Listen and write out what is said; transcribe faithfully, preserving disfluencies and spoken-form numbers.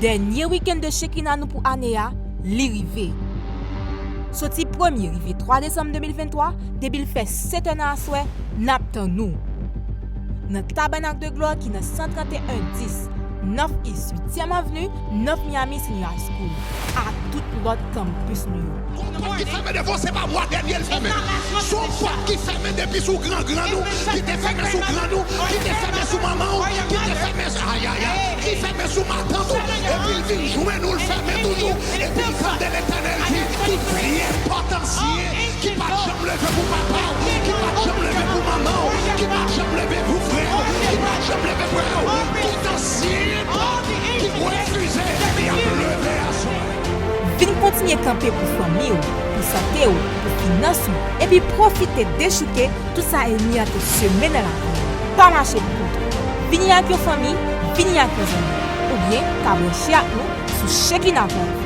Dènye wikenn de Shekinah nou pou ane a, li rive. Soti premye rive twa desanm de mil venntwa, depi l fè sèt è nan aswè, n ap tann ou. Nan Tabernacle de Gloire ki nan san trannteyen dis North East uityèm Avni, North Miami Senior High School, ak tout lòt kanpis nou yo. Yon pòt ki fèmen devan w, se pa mwa dènye l fèmen. Se yon pòt ki fèmen depi sou gran gran nou, ki te fèmen sou gran nou, ki te fèmen sou manman w, ki te fèmen sou, ayayay, ki fèmen sou matant ou, epi l vin jwenn ou, l fèmen toujou, epi l tande Letènèl di, tout vye pòt ansyen ki pa t janm leve pou papa w, ki pa t janm leve pou manman w, ki pa t janm leve pou frè w, ki pa t janm leve frè w, tout ansyen pòt ki refize, y ap leve aswè. Vin kontinye kanpe pou fanmi w, pou sante w, pou finans ou, epi pwofite dechouke tout sa ènmi an te semen nan lavi w. Pa mache pou kont ou. Vini ak yon fanmi, vini ak yon zanmi, oubyen ka branche ak nou sou Shekinah Live.